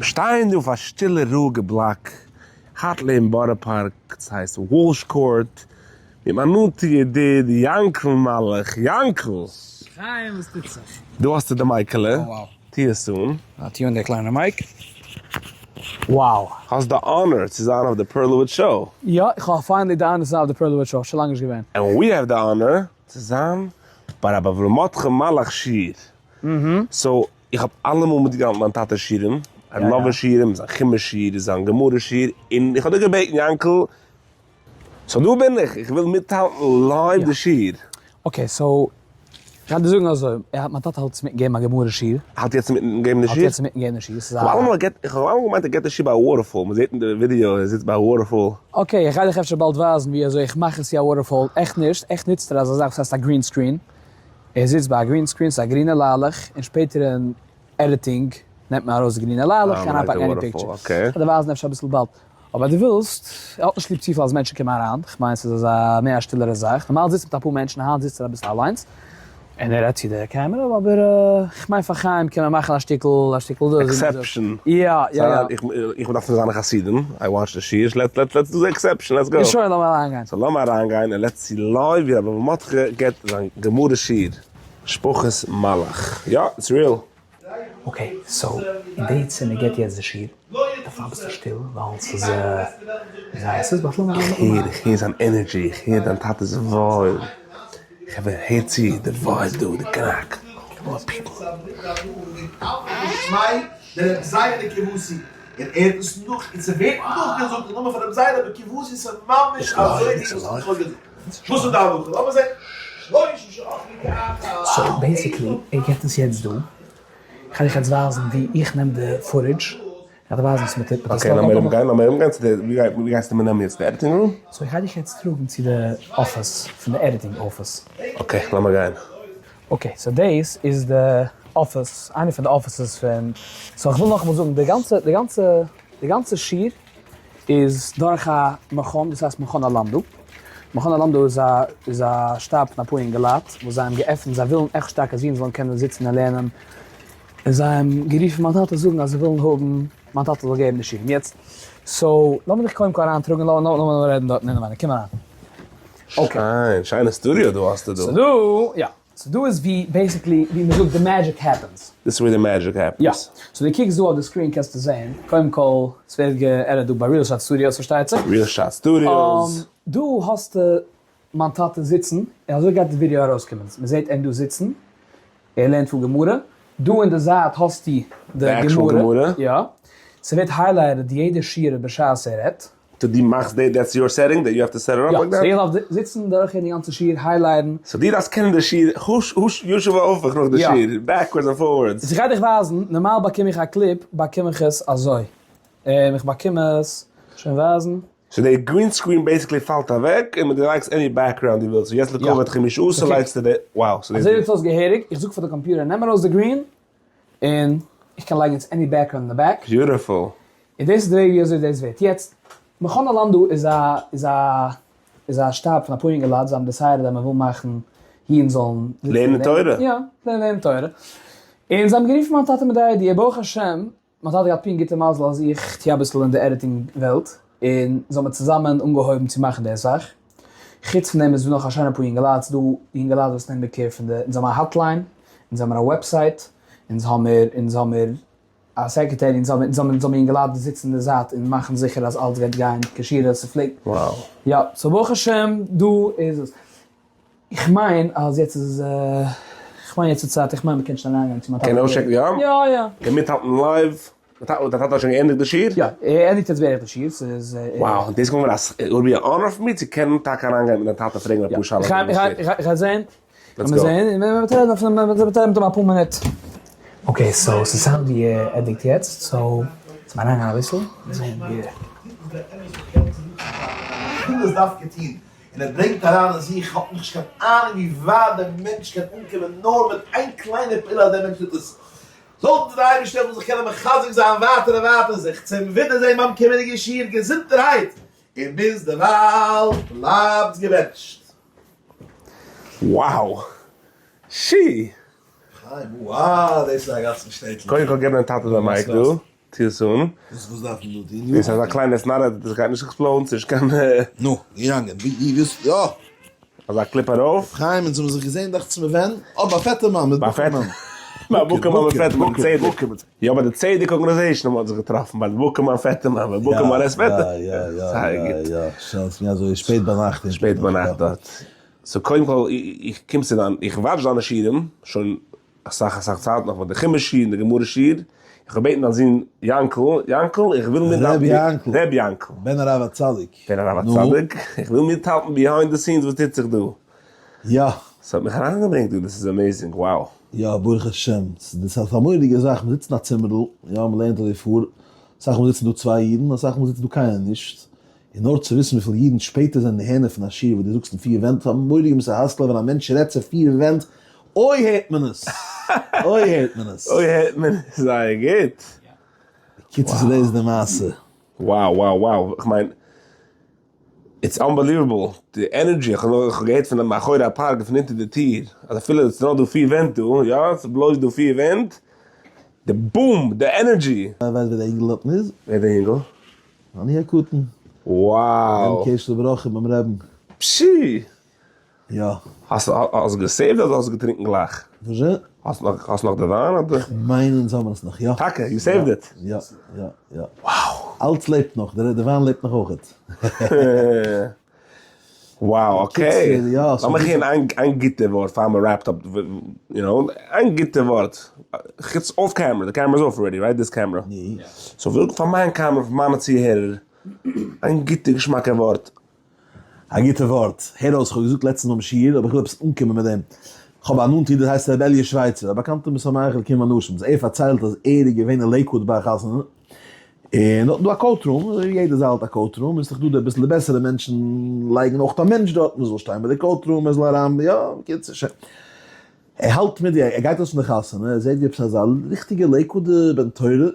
שטייען דא אויף א שטילע רואיגע בלאק הארט לעבן בארא פארק, ס'הייסט Walsh Court, מיט מיין נאנטע ידיד יאנקל מלאך, יאנקל! חיים וואס טוט זיך? דא האסטו די מייקעלע, טוה עס אן. אה, טוה אן די קליינע mic. Wow! האסט די honor צו זיין אויף די פערלאוויטש show. יא, איך האב finally די honor צו זיין אויף די פערלאוויטש show, שוין לאנג נישט געווען. And we have the honor צו זיין ביי רבי אברהם מרדכי מלאך שיעור. So, איך האב אלעמאל מיטגעהאלטן מיין טאטע'ס שיעורים, I love his שיעורים, זיין חומש שיעור, זיין גמרא שיעור, און איך האב דיר געבעטן יאנקל, so דא בין איך, איך וויל מיטהאלטן live די שיעור. Okay, so, איך גיי דיר זאגן אזוי, מיין טאטע האלט אינמיטן געבן א גמרא שיעור. האלט יעצט אינמיטן געבן די שיעור? האלט יעצט אינמיטן געבן די שיעור, ס'איז א. איך האב אלעמאל געמיינט ער געבט די שיעור ביי א waterfall, מ'זעט אין די ווידיאו ער זיצט ביי א waterfall. Okay, איך גיי דיך אפשר באלד ווייזן ווי אזוי איך מאך עס צו א waterfall, עכט נישט, עכט נוצט ער אזא זאך וואס הייסט א green screen, ער זיצט ביי א green screen, ס'איז א גרינע ליילעך, און שפעטער אין editing נעמט מען ארויס די גרינע ליילעך און אריינפאקן any picture. כ'וועל דיר ווייזן אפשר אביסל באלד. אבער דו ווילסט, ער האט נישט ליב צופיל אז מענטשן קומען אריין, כ'מיין ס'איז אזא מער א שטילערע זאך, נארמאל זיצט מיט אפאר מענטשן, היינט זיצט ער אביסל אליינס, און ער רעדט צו די קעמערע, אבער כ'מיין פאר חיים קען מען מאכן א שטיקל, א שטיקל דאס. Exception. יא יא יא. איך בין דאך פון זיינע חסידים, I watch די שיעור, let's let's let's do the exception, let's go. שוין לאמיר אריינגיין. So לאמיר אריינגיין און let's see live ווי רבי מרדכי געבט זיין גמרא שיעור. משפחת מלאך. יא, it's real. Okay, so אין די צימער געבט יעצט די שיעור, דארף זיין אביסל שטיל ווייל ס'איז זייער ס'איז but לאמיר איך הער, איך הער זיין energy, איך הער דיין טאטע'ס vibe, חברה הער צו די vibe דא, די קנאק, come on people. So basically ער געבט עס יעצט דא, איך גיי דיך יעצט ווייזן ווי איך נעם די footage, איך גיי דיר ווייזן וואס מען טוט מיט עס. Okay לאמיר ארומגיין, לאמיר ארומגיין צו די, ווי גייסטו מיר נעמען יעצט, די editing room? So איך גיי דיך יעצט טראגן צו די אפיס, פון די editing office. Okay לאמיר גיין. Okay so דאס איז די אפיס, איינע פון די offices פון, so איך וויל נאכאמאל זאגן, די גאנצע, די גאנצע, די גאנצע שיעור איז דורך א מכון וואס הייסט מכון הלמדו, מכון הלמדו איז א איז א שטאב פון אפאר אינגעלייט וואס זיי האבן געעפנט, זיי ווילן עכט שטארק אז אידן זאלן קענען זיצן און לערנען, און זיי האבן גערופן מיין טאטע זאגן אז זיי ווילן האבן מיין טאטע זאל געבן די שיעורים, יעצט so לאמיר דיך קודם כל אריינטראגן, לאמיר רעדן דארטן אינעווייניג, קום אריין. שיין, שיינע סטודיאו דא האסטו דא. ס'דא, יא. So דא איז ווי basically ווי מ'זאגט די magic happens. This is where the magic happens. יא. So דו קוקסט דא אויף די screen קענסטו זעהן, קודם כל ס'ווערט גע-edit דא ביי Real Shot Studios פארשטייט זיך. Real Shot Studios. דא האסטו מיין טאטע זיצן, און אזוי גייט די ווידעא ארויסקומען. מ'זעהט אים דא זיצן, ער לערנט פון גמרא. דא אין די זייט האסטו די גמרא. יא. ס'ווערט highlighted יעדע שורה בשעת ער רעדט. So דו מאכסט די that's your setting that you have to set it up like that? יא, so איך דארף זיצן דורכהערן די גאנצע שיעור, highlight ן. So דו דארפסט קענען די שיעור הוש הוש יושב והפך נאך די שיעור, backwards and forwards. איך גיי דיך ווייזן, נארמאל באקום איך א clip באקום איך עס אזוי, איך באקום עס, שוין ווייזן. So די green screen basically פאלט אוועק און דו לייגסט any background דו ווילסט, so יעצט לכבוד חמשה עשר לייגסטו די, wow. אזוי זעט עס אויס געהעריג, איך זאג פאר די קאמפיוטער נעם ארויס די green, און איך קען לייגן יעצט any background אין די back. Beautiful. און דאס איז די וועג ווי אזוי דאס ווערט. יעצט, מכון הלמדו איז א איז א איז א שטאב פון אפאר יונגעלייט, זיי האבן decided אז מען וויל מאכן אידן זאלן לערנען תורה. יא, לערנען תורה. און זיי האבן גערופן מיין טאטע מיט די idea, ברוך השם, מיין טאטע געהאט פונקט גוטע מזל אז איך טו אביסל אין די editing וועלט, און זיי האבן צוזאמען אנגעהויבן צו מאכן די זאך. חוץ פון דעם איז דא נאך א שיינע פאר יונגעלייט, ס'איז דא יונגעלייט וואס נעמען care פון די, אונז האבן א hotline, אונז האבן א website, אונז האמיר, אונז האמיר א secretary, אונז האבן, אונז האבן, אונז האבן יונגעלייט וואס זיצן אין די זייט און מאכן זיכער אז אלץ גייט גיין כשורה, ס'פלעגט, יא, so ברוך השם דא איז עס. איך מיין אז יעצט איז, איך מיין יעצט איז צייט, איך מיין מ'קען שוין אריינגיין צו מיין טאטע. קען אויסטשעקן יא? יא יא. קען מיטהאלטן live? דיין טאטע האט שוין געענדיגט די שיעור? יא, ער ענדיגט יעצט בערך די שיעור, ס'איז. Wow, דאס קומט מיר אז it would be an honor for me צו קענען טאקע אריינגיין מיט דיין טאטע פרעגן אפאר שאלות יא, איך גיי זען, לאמיר זען, מ'וועט רעדן מיט אים אפאר מינוט. Okay, so ס'sound ווי ער ענדיגט יעצט, so לאמיר אריינגיין אביסל, זען ווי ער. און ער ברענגט אריין אין זיך, האט נישט קיין אהנונג ווי ווייט דער מענטש קען אנקומען נאר מיט איין קליינע פעולה אז דער מענטש טוט עס. זאל דער אייבערשטער העלפן זיך קענען מחזק זיין ווייטער און ווייטער, זיך צום ווידערזען ביים קומענדיגן שיעור געזונטערהייט, און ביז דערווייל בלייבטס געבענטשט. Wow! שי! חיים, וואו! דאס איז א גאנצן שטעטל. קודם כל געב דיין טאטע די mic דא. טו עס אן. וואס וואס דארף מען דא טון? דאס איז אזא קליינע עס נאט דאס גייט נישט explode ן ס'נישט קיין. נו, געגאנגען. ווי ווי ווילסטו? יא! אזא clip ארויף. ר' חיים אונז האבן זיך געזען דאכט זיך מיר ווען? אה ביי פעטערמאן מיט בוקערמאן. ביי בוקערמאן מיט פעטערמאן צדק. יא ביי די צדק organization האבן מיר זיך געטראפן ביי בוקערמאן פעטערמאן ביי בוקערמאן ר' פעטער. יא יא יא יא יא שוין ס'איז געווען אזוי שפעט ביינאכט. שפעט ביינאכט דארט. so קודם כל איך קום צו דיין איך watch דיינע שיעורים שוין אסאך אסאך צייט נאך ביי די חומש שיעור און די גמרא שיעור, איך האב געבעטן דיין זון יאנקל, יאנקל איך וויל מיט ר' יאנקל, ר' יאנקל, בן הרב הצדיק, בן הרב הצדיק, איך וויל מיטהאלטן behind the scenes וואס טוט זיך דא. יא. ס'האט מיך אריינגעברענגט דא, דאס איז amazing, wow. יא ברוך השם, ס'איז א מורא'דיגע זאך, מ'זיצט אין א צימערל, יא מ'לערנט אזוי פאר, אסאך מאל זיצן דא צוויי אידן, אסאך מאל זיצט דא קיינער נישט, און נאר צו וויסן וויפיל אידן שפעטער זענען נהנה פון א שיעור וואס דו זאגסט אין פיר ווענט, א מורא'דיגע מוסר השכל ווען א מענטש רעדט צו פיר ווענט, אוי הערט מען עס! אוי הערט מען עס! אוי הערט מען עס! זייער גוט! בקיצור ס'איז דאס די מעשה. Wow wow wow, איך מיין it's unbelievable די energy, איך האב געהערט פון מאחורי הפרגוד פון אונטער די טיר, אז אפילו עס איז נאר דא פיר ווענט דא, יא, עס איז בלויז דא פיר ווענט, די boom, די energy! ווייסט ווער די אינגל דארטן איז? ווער די אינגל? אני הקטן. Wow! בן קשר לברכה ביים רעבן. פשי! יא. האסט האסט גע save ט אדער האסט געטרינקן גלייך? וואס זשע? האסט נאך האסט נאך די וויין אדער? כ'מיין אונז האבן עס נאך, יא. טאקע? you saved it? יא יא יא. Wow! אלץ לעבט נאך, די וויין לעבט נאך אויכעט. Wow okay. לאמיך הערן איין איין גוטע ווארט פאר מען wrap ט up, you know, איין גוטע ווארט, חוץ off camera, די camera איז off already right? This camera. So וויל פאר מיין קעמרע פאר מיינע צוהערער, איין גוטע געשמאקע ווארט. א גוטע ווארט. הער אויס, כ'האב געזאגט לעצטנס ביים שיעור, אבער כ'וויל עפעס אנקומען מיט דעם. כ'האב א נאנטע איד וואס הייסט ר' אלי' שווייצער, א באקאנטער משמח אלקים אנשים. ער פארציילט אז ער איז געווען אין לעיקוואד ביי א חתונה, און דארטן דא א coat room, אזוי ווי יעדע זאל האט א coat room, איז דאך דא די אביסל די בעסערע מענטשן לייגן אויך א מענטש דארטן וואס זאל שטיין ביי די coat room, ער זאל אריין, יא, בקיצור, שוין. ער האלט מיט ווי ער גייט אויס פון די חתונה, ער זעט ווי עפעס אזא ריכטיגע לעיקוואדע בן תורה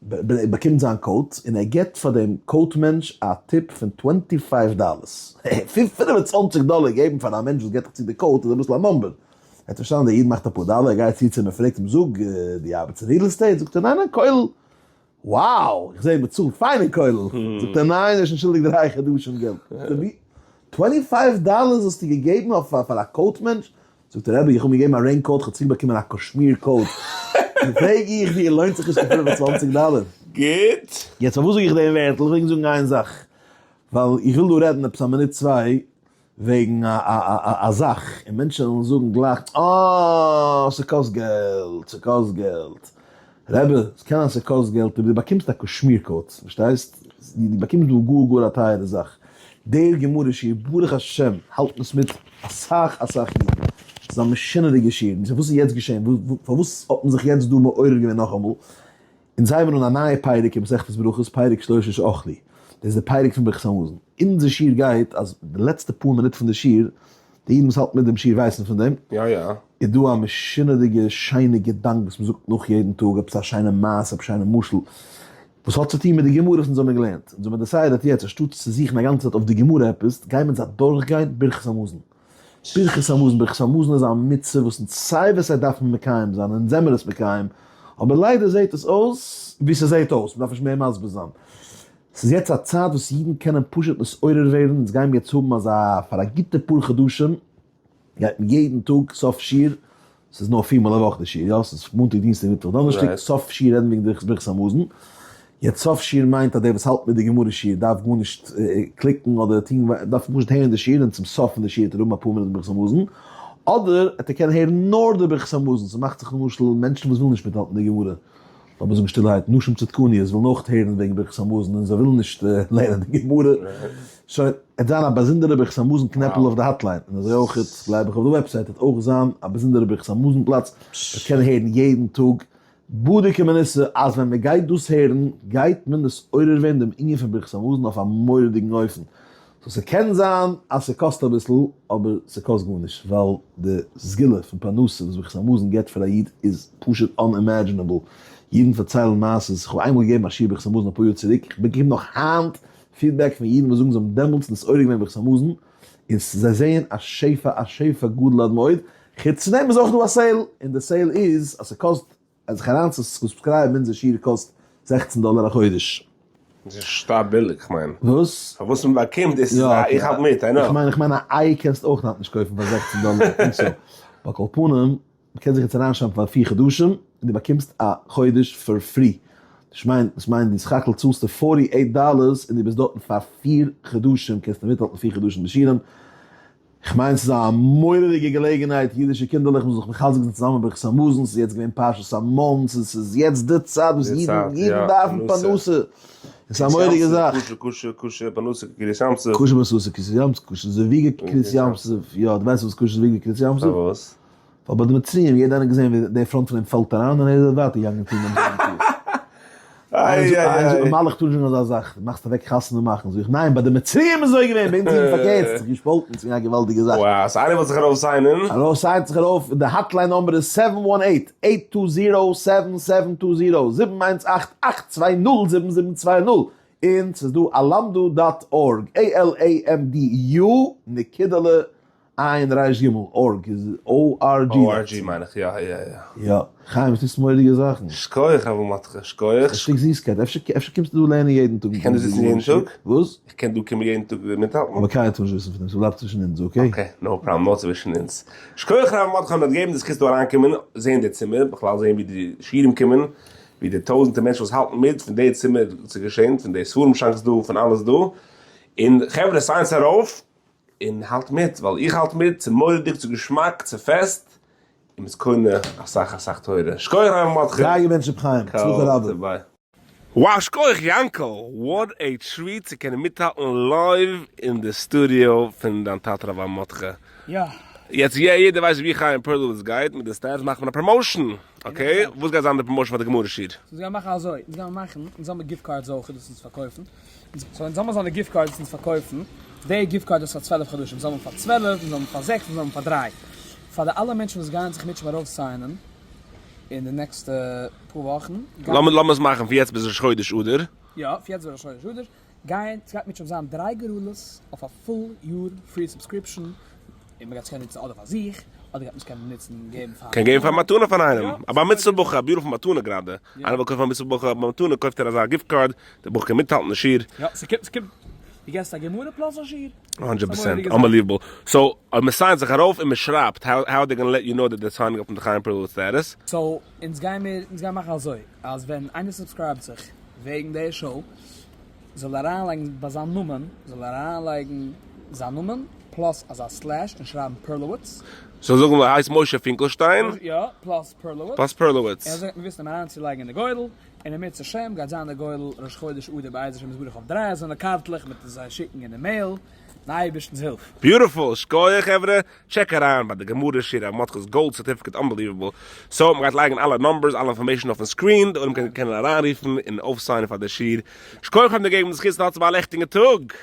באקומט זיין coat, און ער געבט פאר דעם coat מענטש א tip פון twenty five dollars. 25 דאלער געבן פאר א מענטש וואס געבט דיך צו די coat איז אביסל א number. ער האט פארשטאנען דער איד מאכט אפאר דאלער, ער גייט צו צו אים און פרעגט אים, זאג, דו ארבעטסט אין real estate? זאגט ער, ניין ניין, כולל. Wow! איך זעה מען צאלט פיין אין כולל. זאגט ער, ניין, ער איז שוין שולדיג דריי חדשים געלט. זאגט ער, ווי? twenty five dollars האסטו געגעבן אויף פאר א coat מענטש? זאגט ער, רבי, איך האב אים געגעבן א rain coat, איך האב צוריק באקומען א cashmere coat. פרעג איך דיר, לוינט זיך נישט קיין 25 דאלער? גוט. יעצט פארוואס זאג איך דעם ווערטל? איך וויל ענק זאגן איין זאך, ווייל איך וויל דא רעדן עפעס א מינוט צוויי וועגן א זאך, און מענטשן וועלן זאגן גלייך, אה, ס'קאסט געלט, ס'קאסט געלט. רבי, ס'קען זיין ס'קאסט געלט, אבער דו באקומסט א cashmere coat, פארשטייסט? דו באקומסט דא גאר גאר א טייערע זאך. דער גמרא שיעור, ברוך השם, האלטן עס מיט אסאך אסאך אידן. ס'איז א משונה'דיגע שיעור. און וואס איז יעצט געשען? פארוואס האט מען זיך יעצט דא מעורר געווען נאכאמאל? אונז הייבן אן א נייע פרק אין מסכת ברכות, פרק שלושה שאכלו. דאס איז די פרק פון ברכת המזון. אונזער שיעור גייט אז די לעצטע פאר מינוט פון די שיעור, די אידן וואס האלטן מיט דעם שיעור ווייסן פון דעם, יא יא. איז דא א משונה'דיגע שיינע געדאנק וואס מ'זאגט נאך יעדן טאג, עפעס א שיינע מעשה, עפעס א שיינע משל, וואס האט צו טון מיט די גמרא וואס אונז האבן געלערנט. אונז האבן decided יעצט, אנשטאט צו זוכן א גאנצע צייט אויף די גמרא עפעס, גייען מיר אונז אדורכגיין ברכת המזון. ברכת המזון, ברכת המזון איז א מצוה וואס אונז סיי ווי סיי דארף מען מקיים זיין, אונז זעמיר עס מקיים, אבער ליידער זעט עס אויס ווי ס'זעט אויס, מ'דארף נישט מער מסביר זיין. ס'איז יעצט א צייט וואס אידן קענען פשוט נתעורר ווערן, אונז גיימיר יעצט האבן אזא פאר א גוטע פאר חדשים, גייט מען יעדן טאג סוף שיעור, ס'איז נאר פיר מאל א וואך די שיעור, יא? ס'איז מאנטאג דינסטאג מיטוואך דאנערשטאג, סוף שיעור רעדן וועגן די ברכת המזון, יעצט סוף שיעור מיינט אז דער וואס האלט מיט די גמרא שיעור דארף גארנישט קליקן אדער טון, דארף פשוט הערן די שיעור און צום סוף פון די שיעור וועט ער האבן אפאר מינוט ברכת המזון, אדער וועט ער קענען הערן נאר די ברכת המזון, ס'מאכט זיך למשל מענטשן וואס ווילן נישט מיטהאלטן די גמרא, לאמיר זאגן שטילערהייט, נשים צדקניות ווילן אויך הערן וועגן ברכת המזון און זיי ווילן נישט לערנען די גמרא, שוין, עט זיין א באזונדערע ברכת המזון קנעפל אויף די hotline, און אזוי אויך גלייב איך אויף די website וועט אויך זיין א באזונדערע ברכת המזון פלאץ, מ'וועט קענען הערן יעדן טאג בדוק ומנוסה אז ווען מען גייט דאס הערן גייט מען נתעורר ווערן דעם ענין פון ברכת המזון אויף א מורא'דיגן אופן, so ס'קען זיין אז ס'קאסט אביסל אבער ס'קאסט גארנישט ווייל די סגולה פון פרנסה וואס ברכת המזון געבט פאר א איד איז פשוט unimaginable, אידן פארציילן מעשות, איך האב איינמאל געגעבן א שיעור ברכת המזון אפאר יאר צוריק, איך באקום נאך היינט feedback פון אידן וואס זאגן זיי האבן דעמאלטס נתעורר געווען ברכת המזון און זיי זעען א שפע א שפע גדול עד מאוד, חוץ פון דעם איז אויך דא א sale, און די sale איז אז ס'קאסט אז זיך אריין צו subscribe ן אונזער שיעור קאסט. 16 דאלער א חודש. דאס איז שטארק ביליג, כ'מיין. וואס? פאר וואס מען באקומט, דאס איז א, איך האלט מיט, I know. כ'מיין, כ'מיין א איי קענסטו אויך היינט נישט קויפן פאר 16 דאלער, I think so. על כל פנים, מ'קען זיך יעצט אריינשרייבן פאר פיר חדשים, און דו באקומסט א חודש for free. דאס מיינט, דאס מיינט די סך הכל צאלסטו forty eight dollars און דו ביסט דארטן פאר פיר חדשים, קענסטו מיטהאלטן פיר חדשים די שיעורים. כ'מיין ס'איז א מורא'דיגע געלעגנהייט, אידישע קינדערלעך מוזן זיך מחזק זיין צוזאמען ברכת המזון, ס'איז יעצט געווען פרשת המן, ס'איז ס'איז יעצט די צייט וואס אידן אידן דארפן פרנסה, און ס'איז א מורא'דיגע זאך. קשה קשה קשה פרנסה כקריעת ים סוף. קשה פרנסה כקריעת ים סוף, קשה זיוויגה כקריעת ים סוף, יא דו ווייסט וואס קשה זיוויגה כקריעת ים סוף? פארוואס? ווייל ביי די מצריים יעדער איינער האט געזען ווי דער front פון אים פאלט אריין און ער איז ווייטער געגאנגען טון דעם זעלבן טעות. איי איי איי. מלאך טאר נישט זאגן אזא זאך, דו מאכסט אוועק חתונה מאכן, זאג איך ניין ביי די מצריים איז אזוי געווען, ביי אונז איז געווען פארקערט, ס'האט זיך געשפאלטן, ס'איז געווען א געוואלדיגע זאך. וואו, so איינער וויל זיך ארויף sign ען? ארויף sign ט זיך ארויף, די hotline number איז seven one eight, eight two zero, seven seven two zero, 718 820 7720, און ס'איז דא alamdu dot org, A L A M D U נקודה'לע עין ריש גימל, org איז ORG. ORG מיין איך, יא יא יא. יא. חיים, דו טוסט מורא'דיגע זאכן. שכוח ר' מרדכי, שכוח. א שטיק זיסקייט. אפשר אפשר קומסטו דא לערנען יעדן טאג. איך קען דא זיצן יעדן טאג? וואס? איך קען דא קומען יעדן טאג מיטהאלטן? אבער קיינער טאר נישט וויסן פון דעם, ס'בלייבט צווישן אונז, okay? Okay, no problem, נאר צווישן אונז. שכוח ר' מרדכי מ'האט געגעבן די זכות דא אריינקומען, זען די צימער, בכלל זען ווי די שיעורים קומען, ווי די טויזענטער מענטשן וואס האלטן מיט פון די צימער ס'געשענט, פון די ספרים שאנקס דא, פון אלעס דא. און חברה sign טס ארויף. און האלט מיט, ווייל איך האלט מיט, ס'איז מורא'דיג, ס'איז געשמאק, ס'איז פעסט, און מ'איז קונה אסאך אסאך תורה. שכוח ר' מרדכי! זיי געבענטשט ר' חיים, הצלחה רבה. Wow שכוח יענקל! What a treat צו קענען מיטהאלטן live אין די סטודיאו פון דיין טאטע ר' מרדכי. יא. יעצט יעדער ווייסט ווי חיים פערלאוויץ גייט מיט די status מאכט מען א promotion, okay? וואס גייט זיין די promotion פאר די גמרא שיעור? אונז גייען מאכן אזוי, אונז גייען מאכן, אונז האבן gift cards אויך דאס אונז פארקויפן, so אונז האבן אזאנע gift cards אונז פארקויפן, די gift card איז פאר 12 חדשים, אונז האבן פאר 12, אונז האבן פאר זעקס, אונז האבן פאר דריי. פאר די אלע מענטשן וואס גייען זיך מיטשען ארויף sign ען אין די נעקסטע פאר וואכן, לאמיר לאמיר עס מאכן פון יעצט ביז ראש חודש אדר. יא, פון יעצט ביז ראש חודש אדר, גייען, ס'גייט מיטשען זיין דריי גורלות אויף א full יאר free subscription, און מ'גייט עס קענען נוצן אדער פאר זיך, אדער גייט מען עס קענען נוצן געבן פאר. קען געבן פאר מתנה פאר איינעם, א בר מצוה בחור, א beautiful מתנה גראדע, איינער וויל קויפן א מצוה בחור א מתנה קויפט ער אזא gift card, דער בחור קען מיטהאלטן די שיעור. יא, ס'קומט, ס'קומט, דו געסט א גמרא plus א שיעור. הונדרעט percent, unbelievable. So, אויב מען sign ט זיך ארויף און מען שרייבט, how are they gonna let you know that they're signing up פון די חיים פערלאוויץ status? So, אונז גיימיר, אונז גיימיר מאכן אזוי, אז ווען איינער subscribe ט זיך וועגן די show, זאל ער אריינלייגן ביי זיין נאמען, זאל ער אריינלייגן זיין נאמען plus אזא slash און שרייבן פערלאוויץ. זאל זאגן ער הייסט משה פינקלשטיין. יא, plus פערלאוויץ. Plus פערלאוויץ. און אזוי גייט מען וויסן אים אריינצולייגן אין די גורל, און אם ירצה השם גייט זיין די גורל ראש חודש אדר בעזר השם יתברך אויף דריי אזוינע קארטלעך מיט זיי שיקן אין די mail, מיטן אייבערשטנ'ס הילף. Beautiful! שקויעך חברה, check אריין ביי די גמרא שיעור רב מרדכי'ס gold certificate unbelievable, so מ'גייט לייגן אלע numbers אלע information אויפן screen, די עולם קען קענען אריינרופן און אויפ sign ען פאר די שיעור, שקויעך פארן דערגעבן די זכות און האטס א לעכטיגן טאג!